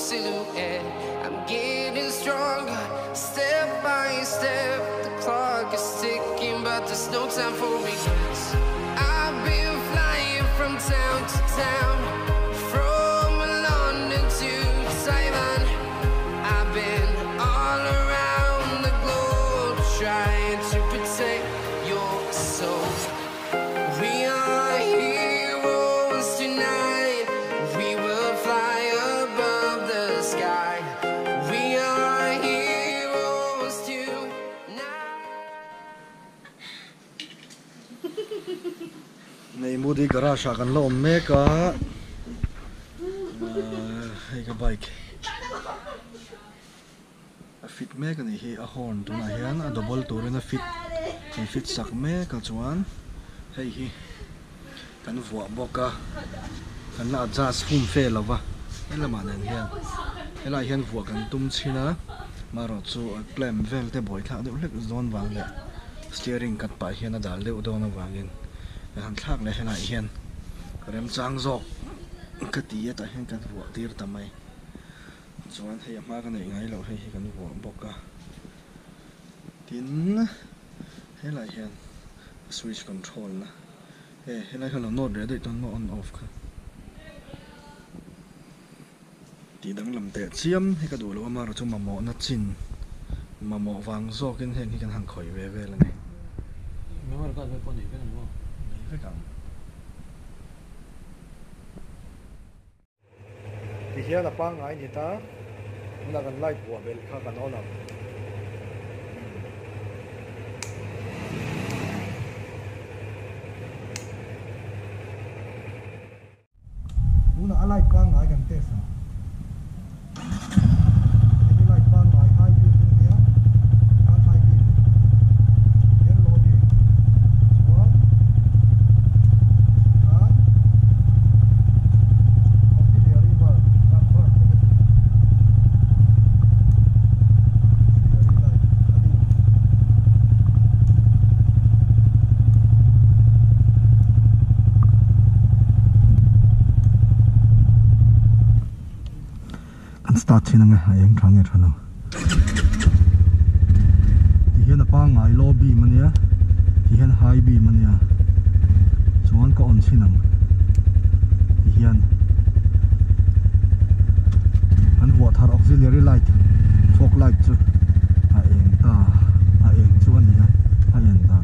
silhouette. I'm getting stronger, step by step. The clock is ticking, but there's no time for regrets. I've been flying from town to town, from London to Taiwan. I've been all around the globe trying to protect your soul. We are heroes tonight. We will fly above the sky. We are heroes tonight. Nei Moody garage ah kan la awm mek a, hei ka bike a fit mek a nih hi, a horn tunah hian a double turin a fit kan fit sak mek a chuan hei hi kan vuah bawk a, kan la adjust fum fe lo va, helamah nen hian helaiah hian vuah kan tum chhin a, marawh chu a clamp vel te buaithlak deuh hlek zawn vang leh steering cut pah hian a dal deuh dawn avangin kan han thlak leh helaiah hian remchang zawk ka ti a tah hian kan vuah tir ta mai. Chuan hei a hma ka neih ngai loh hei hi kan vuah bawk a, tin helaiah hian switch control na e helai kha lo note reh daih chuan maw on off kha tih danglam teh chiam hi ka duh loh a amaherawhchu mamawhna chin mamawh vang zawkin heng hi kan han khawih ve vel a ni. Memory card vel pawh nei vek ang maw? Nei vek ang. Ti hian a pangngai ni ta, tunah kan light vuah belh kha kan on ang. Tunah a light pangngai kan test ang. Hemi light pangngai high beam in ania, khan high beam in hian low beam chuan khan auxiliary bulb khan bulb te ka ti auxiliary light a dum. Kan start thin ang e, a eng tha nge tha lo. Ti hian a pangngai low beam a nia, ti hian high beam a nia, chuan ka on chhin ang ti hian kan vuah thar auxiliary light fog light chu a eng ta a eng chu a ni a, a en dan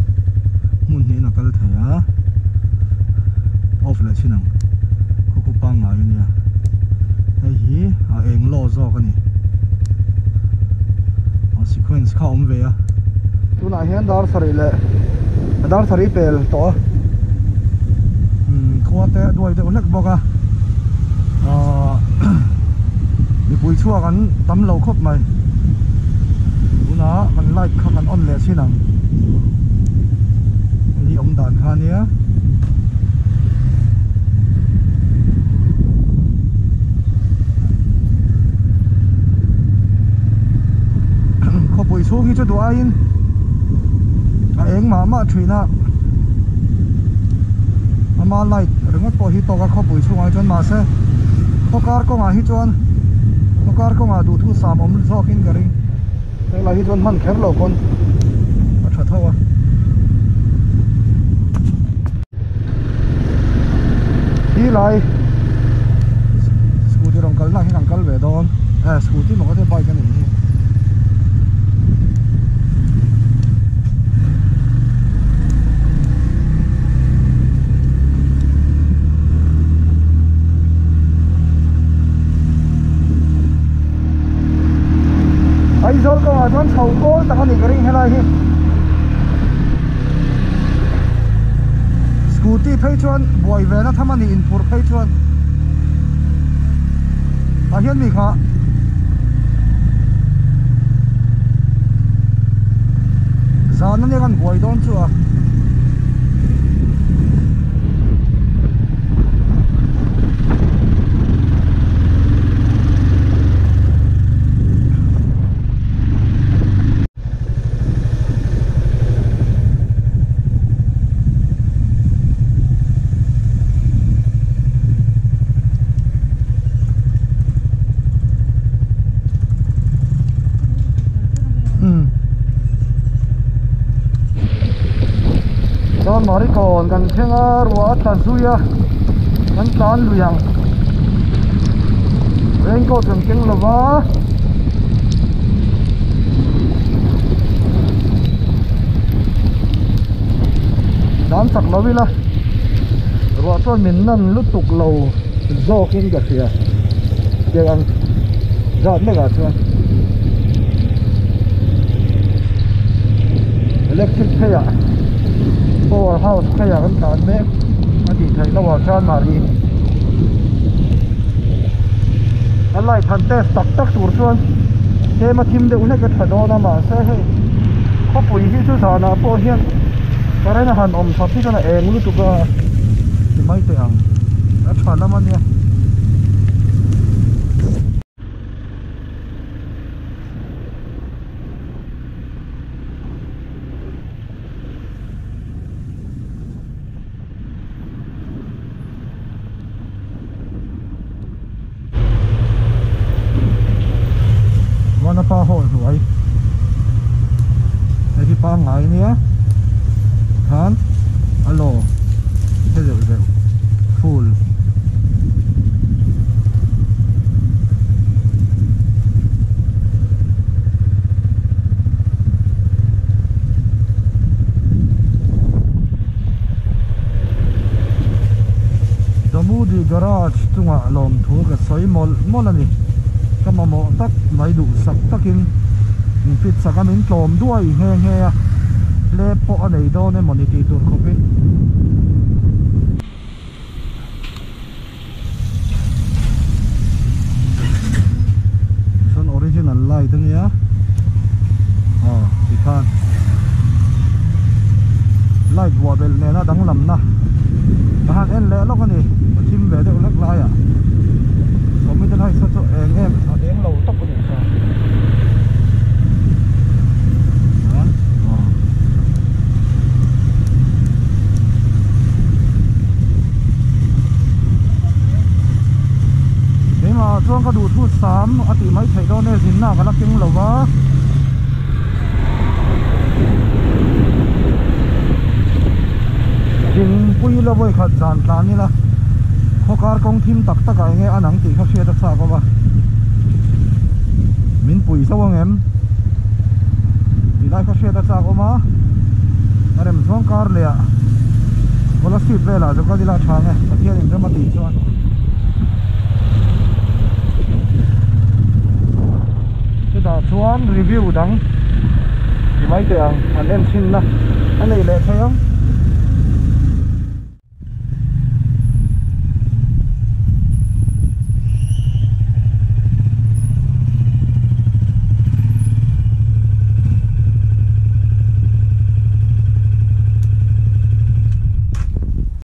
hmun hnihin a kal thei a, off leh chhin ang khu khu pangngai a nia. Hei hi a eng law zawk a ni. A sequence kha a awm ve a. Tunah hian dar sarih leh dar sarih pel tawh a. Umm khua te a duai deuh hlek bawk a. Ahh mipui chhuak an tam lo khawp mai. Tunah kan light kha kan on leh thin ang. Hei hi awm dan kha a nia. Khawpui chhung hi chu duh aiin a eng mah mah thin a, ama light ringawt pawh hi tawk a khawpui chhungah hi chuan mahse khawkar kawngah hi chuan khawkar kawngah duhthusam awm zawkin ka ring. Helai hi chuan hman kher lo pawn a tha tho a. Hi lai scooty rawn kalna hi kan kal ve dawn eh scooty maw ka tia bike a nih hi. Aizawl kawngah chuan chho kawl tak a nih ka ring helai hi scooty phei chuan buai ve na tham a nih inphurh phei chuan tah hian mi kha zan ania kan buai dawn chu a. Chanmari kawn kan thleng a ruah a tla zui a kan tlan lui ang raincoat kan keng lo va. Dan chak lo ila ruah chuan min nan lutuk lo zawkin ka hria tiang ang zat mek ah chuan electric phei ah power house phei ah kan tlan mek a tih theih loh ah chuan mahni a light han test tak tak tur chuan tlem a thim deuh hlek a tha dawn a mahse hei khawpui hi chu zanah pawh hian current a han awm that hi chuan a eng lutuk a ti mai teh ang a tha lam a nia. Vanapa hall hnuai hei hi pangngai ania khan a law che zeuh zeuh full Damudi garage chungah lawmthu ka sawi mawlh mawlh a ni ka mamawh tak mai duhsak takin min fit sak a min tlawm duai nghe nghe a hlep pawh a nei dawn emaw ni tih tur khawpin. Chuan original light a nia aw tikhan light vuah belh nena danglamna ka han en leh lawk a ni a thim ve deuh hlek laiah sawmi te light saw chu eng em a eng lo tawp a nih kha chuan aw. Keimah chuan ka duh thut sam a tih mai theih dawn e zinna ka la keng lo va. Zingpui la vawi khat zan tlan ila khawkar kawng thim tak tak ah enge a nang tih kha hriat a chak awm a min pui zo ang em tih lai kha hriat a chak awm a a rem chuang kar leh ah scholarship velah chu kal ila a tha ang e Pathian in rem a tih chuan. Chutah chuan review dang ti mai teh ang an en thin na a nei leh thei ang.